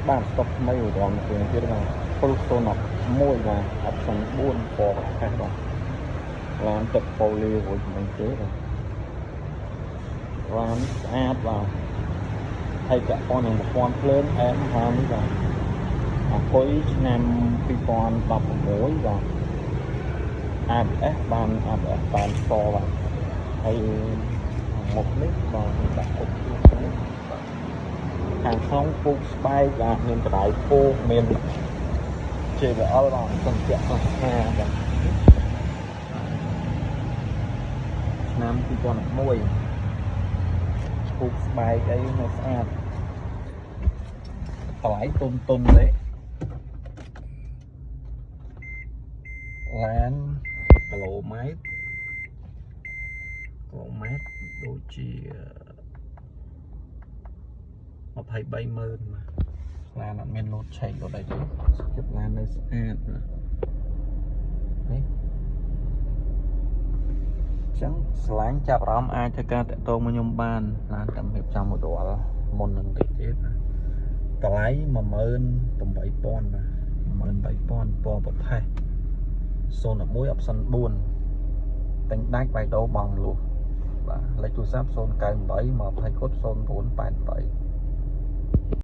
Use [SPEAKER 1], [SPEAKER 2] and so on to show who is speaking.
[SPEAKER 1] បាទស្តុកថ្មីឧត្តមជាងទៀតបាទ Prius 011បាទ option 4ពណ៌ប្រផេះបាទឡានទឹកប៉ូលីរួចមិនទេបាទឡានស្អាតបាទហើយពាក់ព័ន្ធនឹងប្រព័ន្ធភ្លើងអែមហានេះបាទអាគុយឆ្នាំ2016បាទ ABS បាន ABS បានសបាទហើយមុខនេះបាទដាក់អុកនេះបាទខាងក្នុងពូកស្បែកបាទមានដៃពូកមាន JBL បាទសន្តិសង្ខាបាទឆ្នាំ2011ពូកស្បែកអីនៅស្អាតតម្លៃទុនទុនទេឡានគីឡូម៉ែត្រគីឡូម៉ែត្រដូចជា23ម៉ឺនបាទឡានអត់មានលោតឆែកលោតអីទេភាពឡាននៅស្អាតបាទនេះចឹងស្រឡាញ់ចាប់អារម្មណ៍អាចធ្វើការតាក់ទងមកខ្ញុំបានឡានតាមរៀបចំមួយរាល់មុននឹងតិចទៀតណាតម្លៃ18000បាទ18000ពណ៌ប្រផេះ011 option 4ទិញដាច់បៃដូបងលុះបាទលេខទូរស័ព្ទ098 20 0988។